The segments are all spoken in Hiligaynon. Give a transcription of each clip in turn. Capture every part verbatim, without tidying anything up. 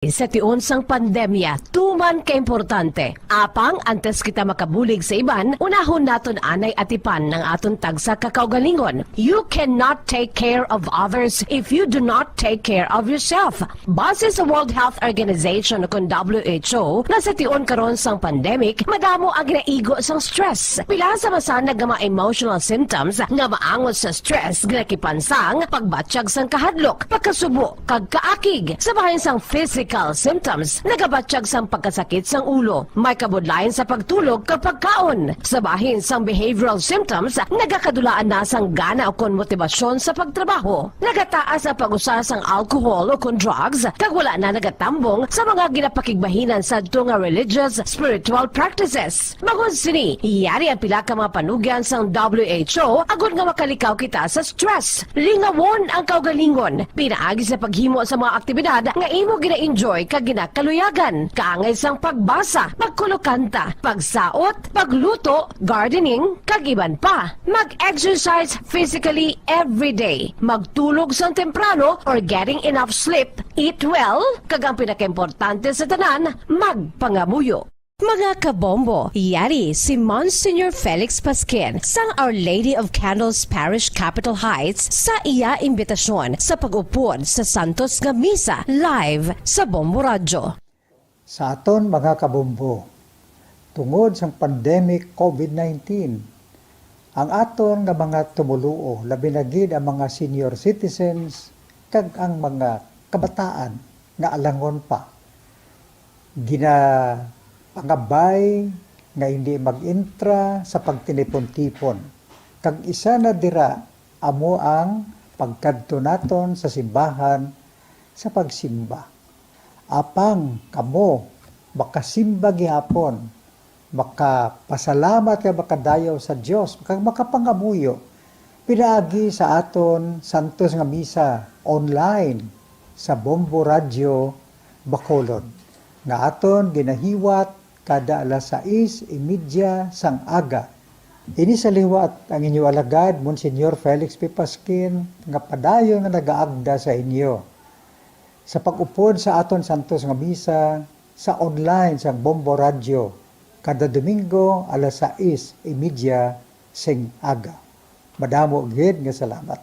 Sa tion sang pandemya, tuman ka importante. Apang antes kita makabulig sa iban, unahon naton anay atipan ang aton tagsa ka kaugalingon. You cannot take care of others if you do not take care of yourself. Base sa World Health Organization o kon W H O, nga sa tion karon sang pandemic, madamo ang ginaigo sang stress. Pila sa masanag nga mga emotional symptoms nga maangot sa stress nga nakipansang pagbatyag sang kahadlok, pagkasubo, kag kaakig. Sa bahin sang physical symptoms, nagabatyag sang pagkasakit sang ulo, may kabudlayan sa pagtulog kag pagkaon. Sa bahin sang behavioral symptoms, nagakadulaan na sang gana ukon motibasyon sa pagtrabaho. Nagataas ang pag-usa sang alcohol ukon drugs, kag wala na nagatambong sa mga ginapakigbahinan sadto nga religious, spiritual practices. Bangod sini, yari ang pila ka mga panugyan sang W H O agod nga makalikaw kita sa stress. Lingawon ang kaugalingon pinaagi sa paghimo sa mga aktibidad nga imo gina-enjoy kag ginakaluyagan, kaangay sang pagbasa, pagkulokanta, pagsaot, pagluto, gardening, kag iban pa. Mag-exercise physically every day. Magtulog sang temprano or getting enough sleep. Eat well, kag ang pinakaimportante sa tanan, magpangamuyo. Mga kabombo, yari si Monsignor Felix Pasquin sang Our Lady of Candles Parish, Capitol Heights, sa iya imbitasyon sa pag-upod sa santos nga misa live sa Bombo Radyo. Sa aton mga kabombo, tungod sang pandemic COVID nineteen, ang aton nga mga tumoluo, labi na gid ang mga senior citizens kag ang mga kabataan nga alangon pa, ginapangabay nga hindi mag-intra sa pagtinipon-tipon, kag isa na dira amo ang pagkadto naton sa simbahan sa pagsimba. Apang kamo makasimba gihapon, makapasalamat kag makadayaw sa Dios, kag makapangamuyo pinaagi sa aton santos nga misa online sa Bombo Radyo Bacolod, nga aton ginahiwat kada alas sais y media sang aga. Ini sa liwat ang inyo alagad, Monsignor Felix P. Pasquin, nga padayon nga nagaagda sa inyo sa pag-upod sa aton santos nga misa sa online sang Bombo Radyo kada Domingo alas sais y media sing aga. Madamo gid nga salamat.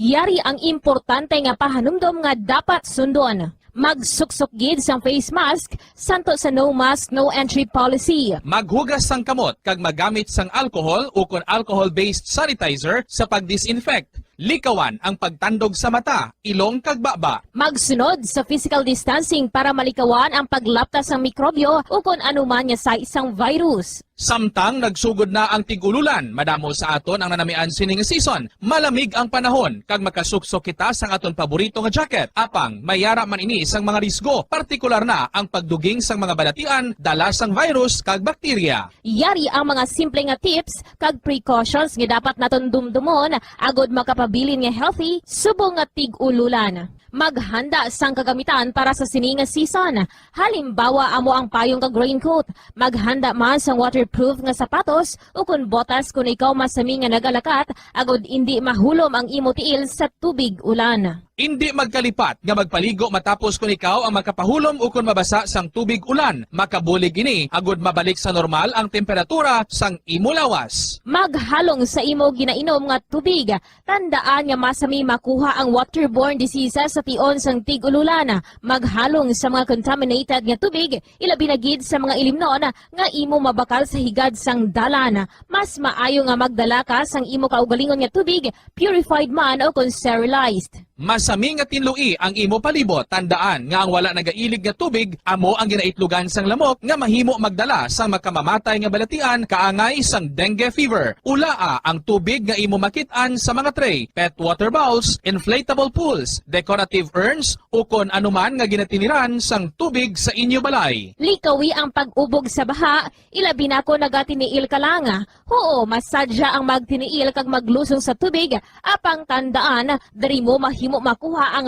Yari ang importante nga pahanumdom nga dapat sundon. Magsuksok gid sang face mask, santo sa no mask, no entry policy. Maghugas sang kamot kag magamit sang alcohol ukon alcohol-based sanitizer sa pag-disinfect. Likawan ang pagtandog sa mata, ilong kag baba. Magsunod sa physical distancing para malikawan ang paglapta sang mikrobyo ukon anuman nga sais sang virus. Samtang nagsugod na ang tig-ululan, madamo sa aton ang nanamian sini nga season. Malamig ang panahon, kag makasuksok kita sang aton paborito nga jacket. Apang may yara man ini sang mga risgo, partikular na ang pagduging sang mga balatian, dala sang virus kag bakterya. Yari ang mga simple nga tips kag precautions nga dapat naton dumdumon agod makapabilin nga healthy subong nga tig-ululan. Maghanda sang kagamitan para sa sini nga season. Halimbawa, amo ang payong kag raincoat. Maghanda man sang waterproof nga sapatos ukon botas kon ikaw masami nga nagalakat, agod indi mahulom ang imo tiil sa tubig ulan. Indi magkalipat nga magpaligo matapos kon ikaw ang makapahulom ukon mabasa sang tubig ulan. Makabulig ini agod mabalik sa normal ang temperatura sang imo lawas. Maghalong sa imo ginainom nga tubig. Tandaan nga masami makuha ang waterborne diseases sa tion sang tig-ululan. Maghalong sa mga contaminated nga tubig, ilabi na gid sa mga ilimnon nga imo mabakal sa higad sang dalan. Mas maayo nga magdala ka sang imo kaugalingon nga tubig, purified man o kon sterilized. Masami nga tinloi ang imo palibot. Tandaan nga ang wala nagailig nga tubig amo ang ginaitlogan sang lamok nga mahimo magdala sang makamamatay nga balatian kaangay sang dengue fever. Ulaa ang tubig nga imo makit-an sa mga tray, pet water bowls, inflatable pools, decorative urns, ukon anuman nga ginatiniran sang tubig sa inyo balay. Likawi ang pag-ubog sa baha, ilabi na kon nagatiniil ka lang. Huo, masadya ang magtiniil kag maglusong sa tubig, apang tandaan, diri mo mahimo makuha ang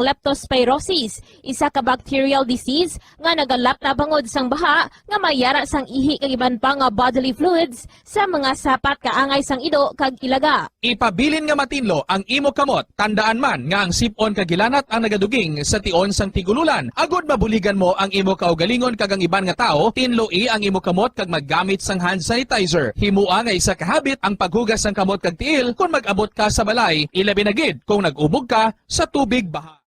leptospirosis, isa ka bacterial disease nga nagalapta bangod sang baha nga may yara sang ihi kag iban pa nga bodily fluids sa mga sapat kaangay sang ido kag ilaga. Ipabilin nga matinlo ang imo kamot. Tandaan man nga ang sip-on kag hilanat ang nagaduging sa tion sang tig-ululan. Agod mabuligan mo ang imo kaugalingon kag ang iban nga tawo, tinloi ang imo kamot kag maggamit sang hand sanitizer. Himoa nga isa ka habit ang paghugas sang kamot kag tiil kon mag-abot ka sa balay, ilabi na gid kung nag-ubog ka sa tubig baha.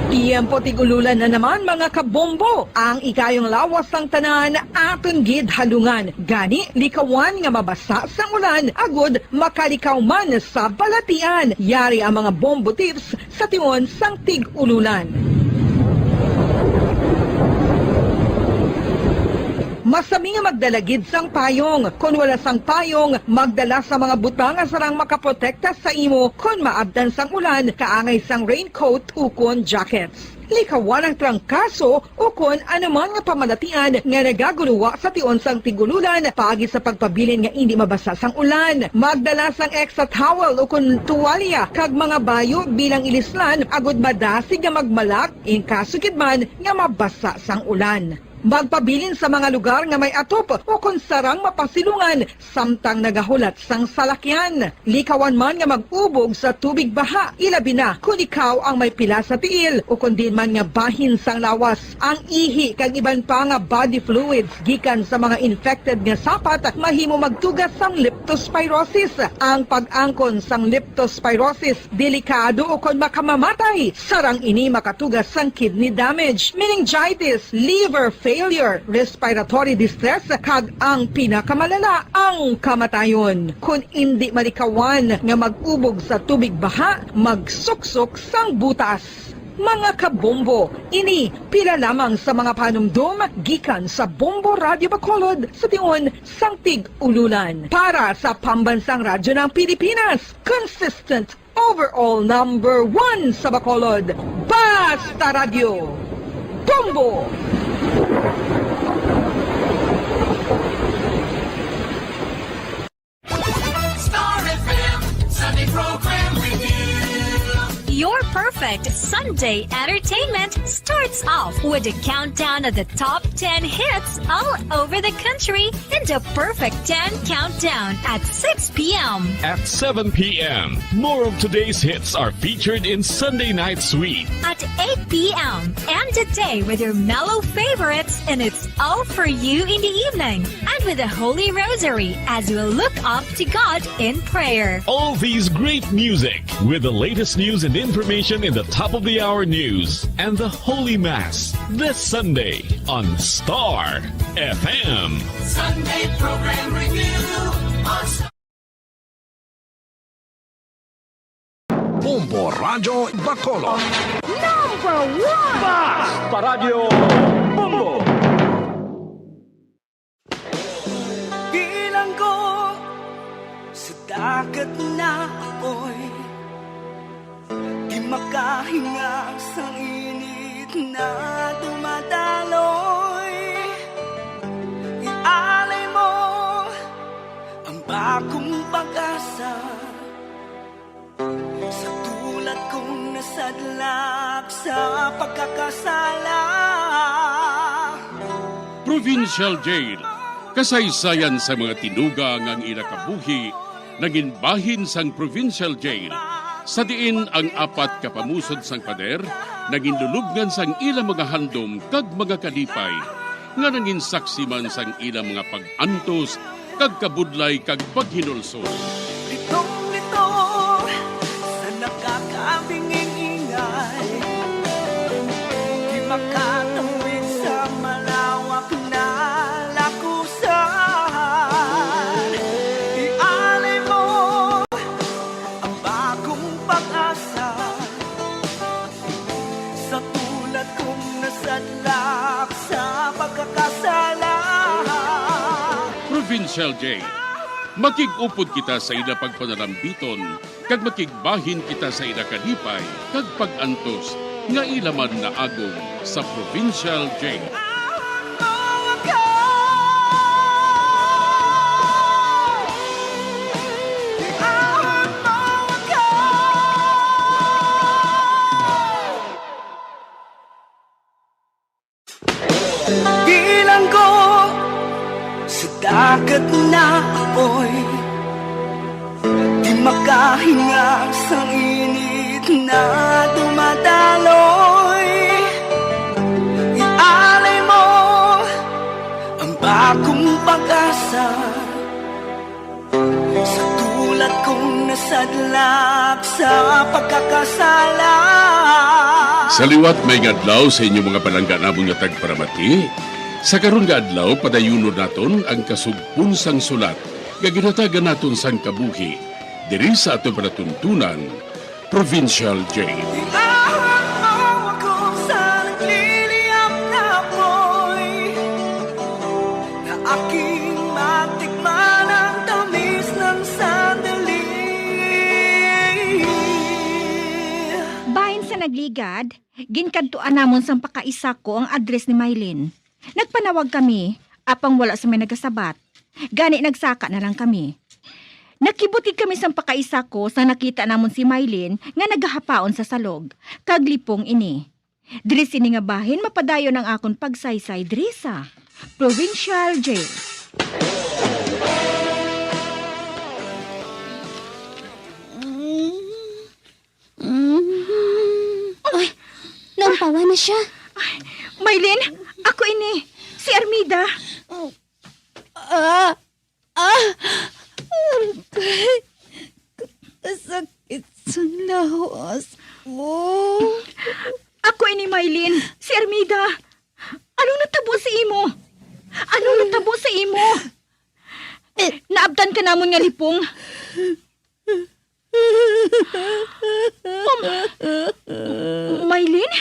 Tiyempo tig-ululan na naman, mga kabombo. Ang ikayong lawas sang tanan aton gid halungan. Gani, likawan nga mabasa sang ulan agud makalikaw man sa balatian. Yari ang mga bombo tips sa tion sang tig-ululan. Masami nga magdala gid sang payong. Kon wala sang payong, magdala sa mga butang nga sarang makaprotekta sa imo kon maabtan sang ulan, kaangay sang raincoat ukon jackets. Likawan ang trangkaso ukon anuman nga pamalatian nga nagaguluwa sa tion sang tig-ululan paagi sa pagpabilin nga indi mabasa sang ulan. Magdala sang extra towel ukon tuwalya kag mga bayo bilang ilislan agud madasig nga magmalak in kaso gid man nga mabasa sang ulan. Magpabilin sa mga lugar nga may atop ukon sarang mapasilungan samtang nagahulat sang salakyan. Likawan man nga mag-ubog sa tubig baha, ilabi na kon ikaw ang may pila sa tiil ukon diin man nga bahin sang lawas. Ang ihi kag iban pa nga body fluids gikan sa mga infected nga sapat mahimo magtuga sang leptospirosis. Ang pag-angkon sang leptospirosis delikado ukon makamamatay. Sarang ini makatuga sang kidney damage, meningitis, liver failure, respiratory distress, kag ang pinakamalala, ang kamatayon. Kon indi malikawan nga mag-ubog sa tubig baha, magsuksok sang butas. Mga kabombo, ini pila lamang sa mga panumdom gikan sa Bombo Radyo Bacolod sa tion sang tig-ululan. Para sa Pambansang Radyo ng Pilipinas, consistent overall number one sa Bacolod, Basta Radyo, Bombo! Star F M, Sunday Program Review. Your perfect Sunday entertainment starts off with a countdown of the top ten hits all over the country in the Perfect ten Countdown at six p m. At seven p m, more of today's hits are featured in Sunday Night Sweet. At eight p m, end the day with your mellow favorites, and it's all for you in the evening. And with the Holy Rosary as we look up to God in prayer. All these great music with the latest news and information in the top of the hour news and the Holy Mass this Sunday on Star F M. Sunday Program Review on Star. Bombo Radyo Bacolod. Number one! Basta Radyo Bombo! Bilanggo sa dagat na apoy, di makahinga sa init na dumadaloy. Ialay mo ang bagong pag-asa sa tulad kong nasadlak sa pagkakasala. Provincial Jail, kasaysayan sa mga tinuga nga ang ila kabuhi nangin bahin sang Provincial Jail, sa diin ang apat ka pamusod sang pader nangin lulubngan sang ila mga handom kag mga kalipay, nga nangin saksi man sang ila mga pag-antos kag kabudlay kag paghinulsol. Litong-lito sa nakakabinging ingay, di makatawid sa malawak na lakusan. Ialay mo ang bagong pag-asa sa tulad kong nasadlak sa pagkakasala. Provincial Jail, makig-upod kita sa ila pagpanalambiton, kag makigbahin kita sa ila kalipay kag pag-antos nga ila man naagom sa Provincial Jail. Bilanggo sa Hinga sang init na dumadaloy, ialay mo ang bagong pag-asa sa tulad kong nasadlak sa pagkakasala. Sa liwat, may nga adlaw sa inyo mga palangga namon nga tagparamati. Sa karon nga adlaw, padayunon naton ang kasugpon sang sulat nga ginhatagan naton sang kabuhi diri sa aton palatuntunan, Provincial Jail. Iahak mo ako sa nagliliyab na apoy, na aking matikman ang tamis ng sandali. Bahin sa nagligad, ginkadtuan namon sang pakaisa ko ang address ni Mylene. Nagpanawag kami, apang wala sa may nagasabat. Gani nagsaka na lang kami. Nakibot gid kami sang pakaisa ko sang nakita namon si Mylene nga nagahapaon sa salog, kag lipong ini. Diri sini nga bahin mapadayon ang akon pagsaysay diri sa Provincial Jail. Mm. Ay, naumpawan na siya. Ay, Mylene, ako ini, si Armida. Ah, ah, aray, kasakit sa lawas ko. Ako ini, Mylene, si Armida. Anong natabo sa imo? Anong natabo sa imo? Naabtan ka namon nga lipong. Um, Mylene?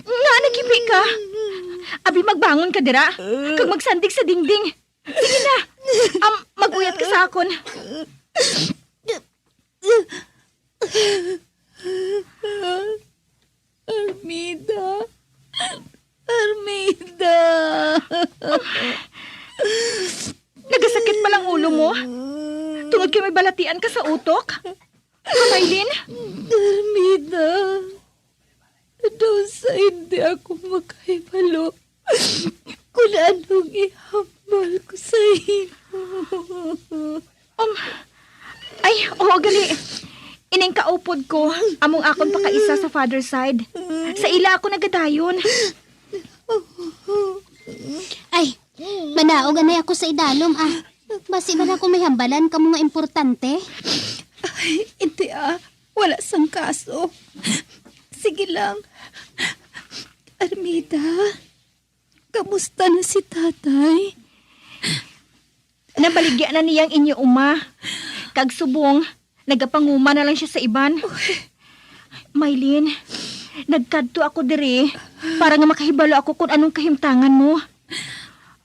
Ngaa nagipi ka? Abi, magbangon ka dira, kag magsandig sa dingding. Sige na. Um, mag-uyat ka sa akon. Armida. Armida. Nagasakit pala ang ulo mo? Tungod kay may balatian ka sa utok? Ha, Mylene? Armida, daw sa hindi ako makahibalo kung anong ihambal ko sa imo. Um, ay, oo, gali. Ining kaupod ko, among akon pakaisa sa father side. Sa ila ako nagadayon. Ay, manaog anay ako sa idalom, ah. Basi man ako may hambalan kamo nga importante. Ay, hindi, ah. Wala sang kaso. Sige lang. Armida, kamusta na si tatay? Nabaligya na niya ang inyo uma. Kag subong, nagapanguma na lang siya sa iban. Mylene, nagkadto ako diri para nga makahibalo ako kung anong kahimtangan mo.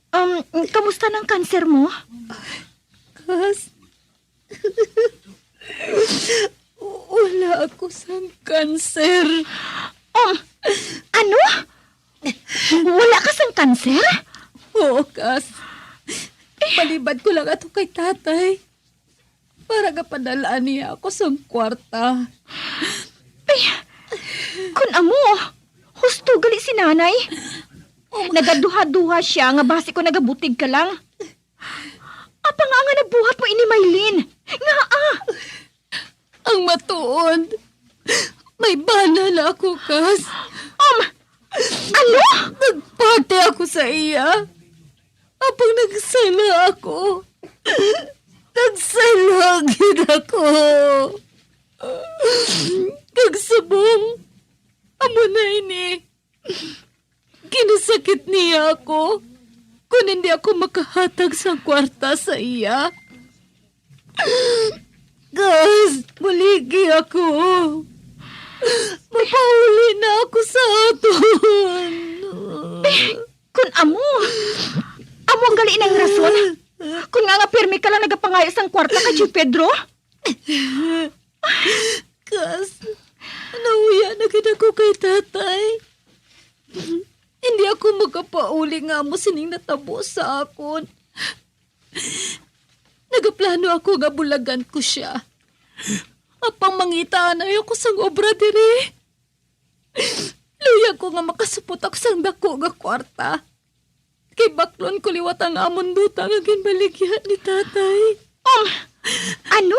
Um, kamusta nang cancer mo? Kas, wala ako sang cancer. Um, ano? Wala ka sang cancer? Oo, Kas. Palibad ko lang ato kay tatay para nga padalaan niya ako sang kwarta. Ay, kun amo, husto gali si nanay. Nagaduha-duha siya nga basi ko nagabutig ka lang. Apa nga nga nabuhat mo ini, Mylene? Ngaa? Ang matuod, may bana na ako, Kas. Um, ano? Nagpati ako sa iya. Apang nagsala ako. Nagsala gid ako. Kag subong, amo na ini. Ginasakit niya ako kon hindi ako makahatag sang kwarta sa iya. Kas, buligi ako. Mapauli na ako sa aton. Kun amo, amo gali nang rason. Kun nga nga pirmi ka lang nagapangayo sang kwarta kay Tio Pedro. Kas, nauya na gid ako kay tatay. Hindi ako makapauli nga amo sining natabo sa akon. Nagaplano ako nga bulagan ko sia. Apang mangita anay ako sang obra diri. Luyag ko nga makasupot ako sang daku nga kwarta. Kay baklon ko liwat ang amon butang nga ginbaligya ni tatay. Um, ano?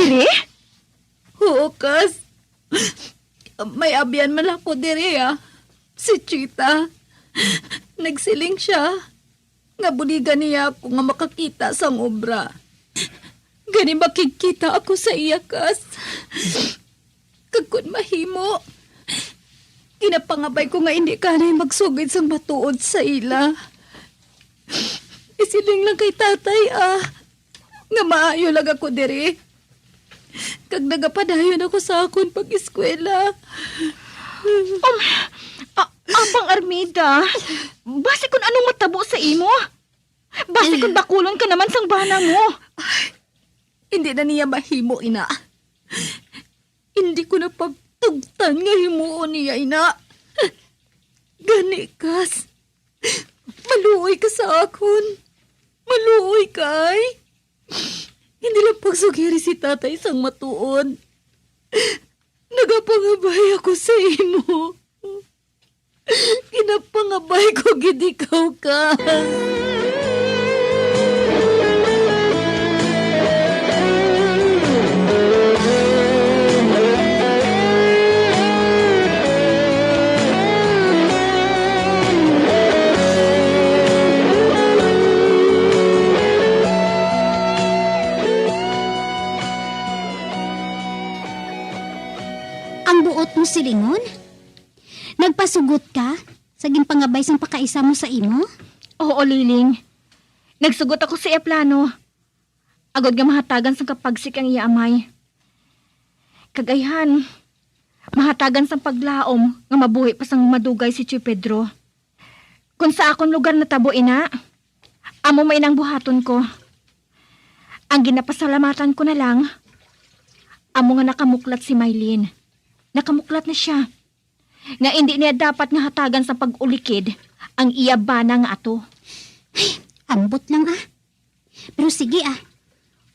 Diri? Oo, Kas. May abyan man ako diri, ah. Si Chita. Nagsiling siya nga buligan niya ako nga makakita sang obra. Gani makigkita ako sa iya, Kas. Kag kun mahimo, ginapangabay ko nga indi ka anay magsugid sang matuod sa ila. Isiling lang kay tatay, ah, nga maayo lang ako diri. Kag nagapadayon ako sa akon pag-eskwela. Um, a-, Apang Armida, basi kun anong matabo sa imo? Basi kun bakulon ka naman sang bana mo. Hindi na niya mahimo, ina. Hindi ko na pagtugtan nga himuon niya, ina. Gani, Kas, maluoy ka sa akon. Maluoy ka, ay. Hindi lang pagsugiri si tatay sang matuod. Nagapangabay ako sa imo. Ginapangabay ko gid ikaw, Kas. Ang buot mo silingon? Nagpasugot ka sa ginpangabay sang pakaisa mo sa imo? Oo, Liling. Nagsugot ako sa iya plano, agod nga mahatagan sang kapagsik ang iya amay. Kag ayhan, mahatagan sang paglaom nga mabuhi pa sang madugay si Tio Pedro. Kon sa akon lugar natabo ina, amo may nang buhaton ko. Ang ginapasalamatan ko na lang, amo nga nakamuklat si Mylene. Nakamuklat na sia. Nga indi niya dapat nga hatagan sa pag-ulikid ang iya bana nga ato. Ay, ambot lang, ah. Pero sige, ah.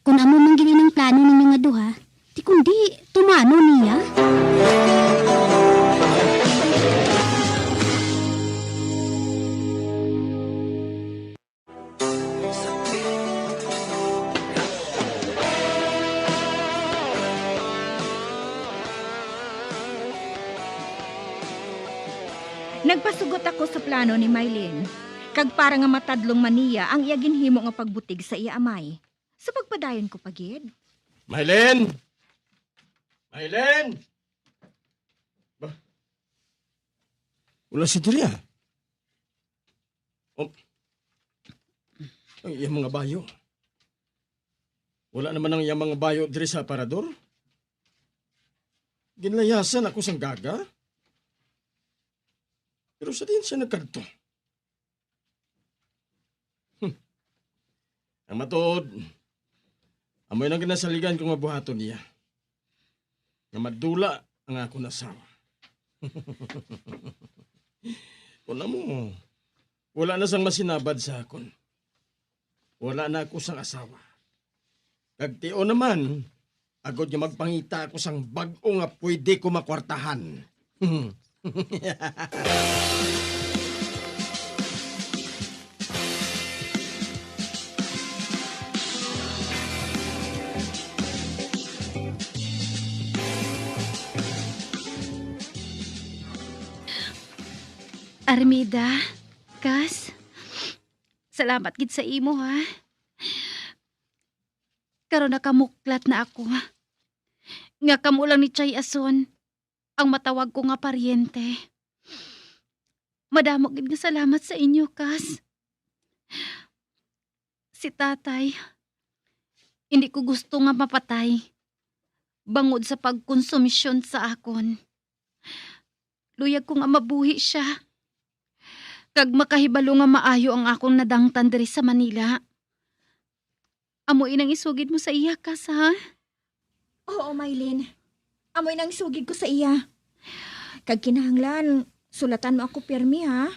Kung amo man gid ang plano ninyo nga duha, di kundi tumano niya. Nagpasugot ako sa plano ni Mylene, kag para nga matadlong man niya ang iya ginhimo nga pagbutig sa iya amay. Sa pagpadayon ko pa gid. Mylene! Mylene! Ba? Wala si Dria. Oh. Ang iyang mga bayo. Wala naman ang iyang mga bayo diri sa aparador. Ginlayasan ako sang gaga. Pero sa diin siya nagkadto? Hmm. Ang matuod, amoy nang ginasaligan kong mabuhaton niya. Nga madula ang akon asawa. Kung amo, wala na sang masinabad sa akon. Wala na ako sang asawa. Kag tion naman, agod nga magpangita ako sang bag-o nga pwede ko makwartahan. Armida, Kas, salamat gid sa imo, ha. Karon nakamuklat na ako nga kamo lang ni Chay Ason ang matawag ko nga paryente. Madamo gid nga salamat sa inyo, Kas. Si tatay, hindi ko gusto nga mapatay bangod sa pagkonsumisyon sa akon. Luyag ko nga mabuhi sia, kag makahibalo nga maayo ang akong nadangtan diri sa Manila. Amo inang isugid mo sa iya, Kas, ha? Oo, Mylene. Amo inang isugid ko sa iya. Kag kinahanglan, sulatan mo ako pirmi, ha?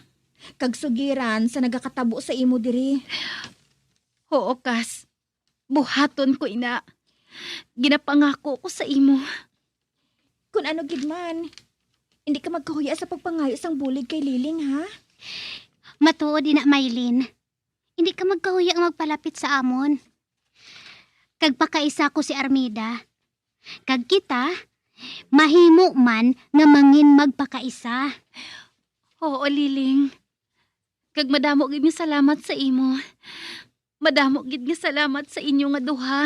Kag sugiran sa nagakatabo sa imo diri. Oo, Kas. Buhaton ko ina. Ginapangako ko sa imo. Kun ano gid man, hindi ka magkahuya sa pagpangayo sang bulig kay Liling, ha? Matuod ina, Mylene. Hindi ka magkahuya nga magpalapit sa amon. Kag pakaisa ko si Armida, Kag kita, mahimo man nga mangin magpakaisa. Oo, Liling. Kag madamo gid nga salamat sa imo. Madamo gid nga salamat sa inyo nga duha.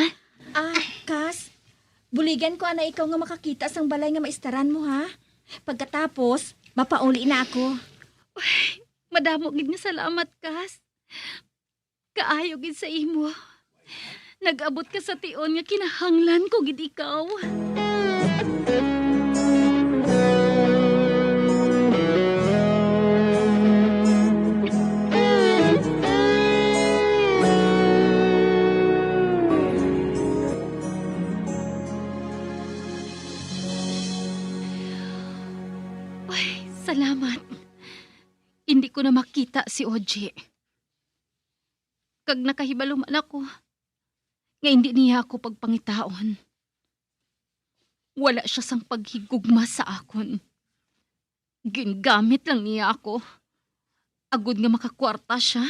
Ah, Kas, buligan ko ana ikaw nga makakita sang balay nga maistaran mo, ha? Pagkatapos, mapauli na ako. Uy, madamo gid nga salamat, Kas. Kaayo gid sa imo. Nag-abot ka sa tion nga kinahanglan ko gid ikaw. Ay, salamat. Hindi ko na makita si Oji. Kag nakahibalo man ako nga hindi niya ako pagpangitaon. Wala siya sang paghigugma sa akon. Gingamit lang niya ako agod nga makakwarta siya,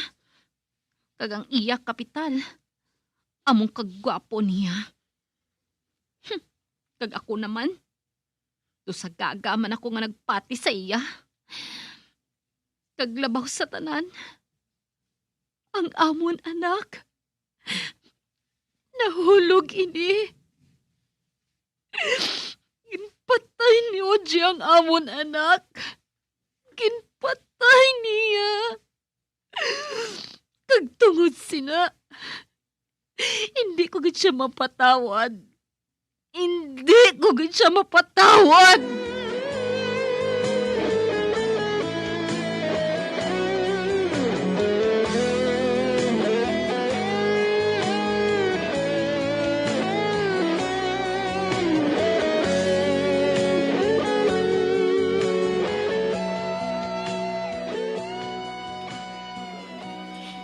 kag ang iya kapital among kagwapo niya. Hmm, kag ako naman, daw sagaga man ako nga nagpati sa iya. Kag labaw sa tanan, ang amon anak. Nahulog ini. Ginpatay ni Oji ang amon anak. Ginpatay niya. Kag tungod sina, hindi ko gid siya mapatawad. Hindi ko gid siya mapatawad.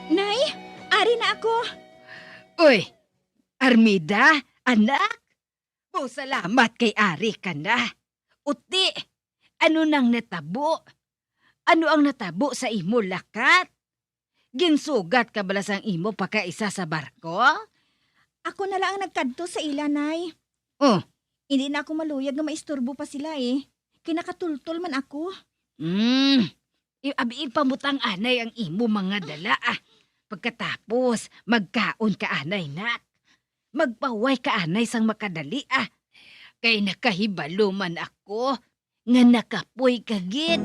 Nay, ari na ako. Uy, Armida, anak, mausalamat kay ari ka na. Uti, ano nang natabo? Ano ang natabo sa imo lakat? Ginsugat ka bala sang imo pagkaisa sa barko? Ako na lang ang nagkadto sa ila, Nay. Oh. Hindi na ako maluyag nga maisturbo pa sila, eh. Kay nakatultol man ako. Hmm. I-, abi, ipamutang anay ang imo mga dala, ah. Pagkatapos, magkaon ka anay, nak. Magpahuway ka anay sang makadali, ah. Kay nakahibalo man ako nga nakapoy ka gid.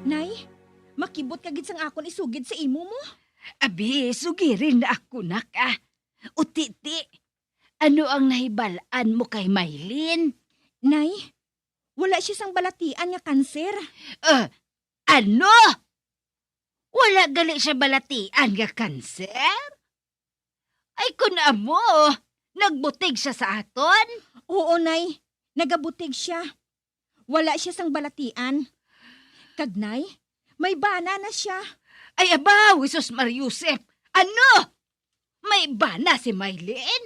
Nay, makibot ka gid sang akon isugid sa imo mo. Abi, sugirin na ako, nak, ah. Uti-ti, ano ang nahibal-an mo kay Maylin? Nay, wala siya sang balatian nga kanser. Ah, ano? Wala gali siya balatian nga kanser? Ay, kun amo, nagbutig siya sa aton? Oo, Nay. Nagabutig siya. Wala siya sang balatian. Kag, Nay, may bana na siya. Ay, abaw, Jesus Maria Joseph! Ano? May bana si Maylin?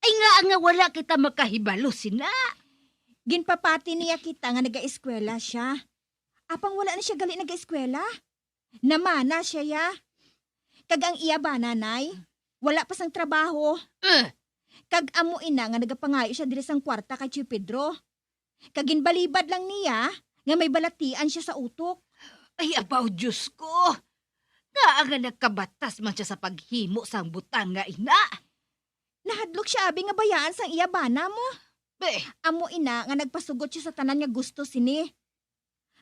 Ay, nga nga wala kita makahibalo sina. Ginpapati niya kita nga nagaeskwela siya. Apang wala na siya gali nagaeskwela. Namana siya, ya. Kag ang iya bana, Nay, wala pa sang trabaho. Eh. Kag amo ina nga nagapangayo siya diri sang kwarta kay Tio Pedro. Kag ginbalibad lang niya nga may balatian siya sa utok. Ay, abaw, Diyos ko! Ngaa nga nagkabatas man siya sa paghimo sang butang nga ina? Nahadlok siya, abi, nga bayaan sang iya bana mo. Be! Amo ina nga nagpasugot siya sa tanan nga gusto sini.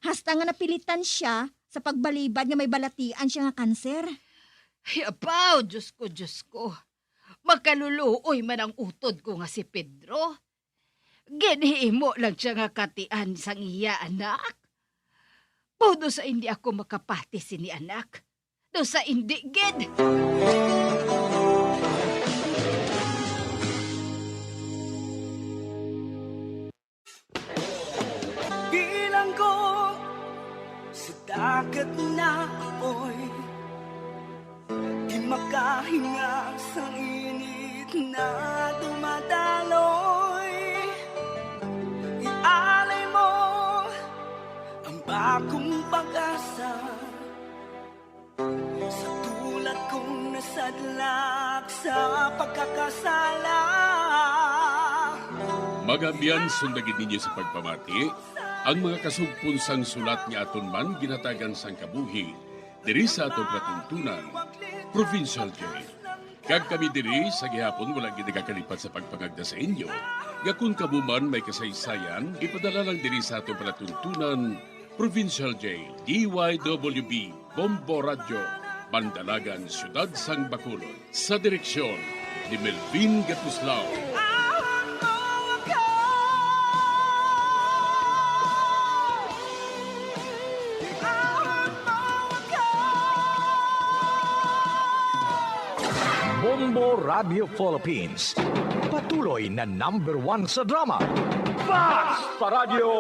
Hasta nga napilitan siya sa pagbalibad nga may balatian siya nga kanser. Ay, abaw, Diyos ko, Diyos ko. Makaluluoy man ang utod ko nga si Pedro. Ginhimo lang siya nga katian sang iya anak. Buno sa hindi ako makapati sini, anak. Daw sa indi gid. Bilanggo sa dagat na apoy, di makahinga sa Na dumadaloy, ialay mo ang bagong pag-asa. Sa tulad kong nasadlak sa pagkakasala. Mga abyan, sundagin ninyo sa pagpamati ang mga kasugpon sang sulat nga aton man ginhatagan sang kabuhi diri sa aton palatuntunan, Provincial Jail. Kag kami diri sa gihapon wala gid nagakalipat sa pagpangagda sa inyo nga kon kamo man may kasaysayan, ipadala lang diri sa aton palatuntunan, Provincial Jail, D Y W B, Bombo Radyo, Bandalagan, Siyudad sang Bacolod. Sa direksyon ni Melvin Gatuslao. Bombo Radio Philippines, patuloy na number one sa drama. Basta Radio!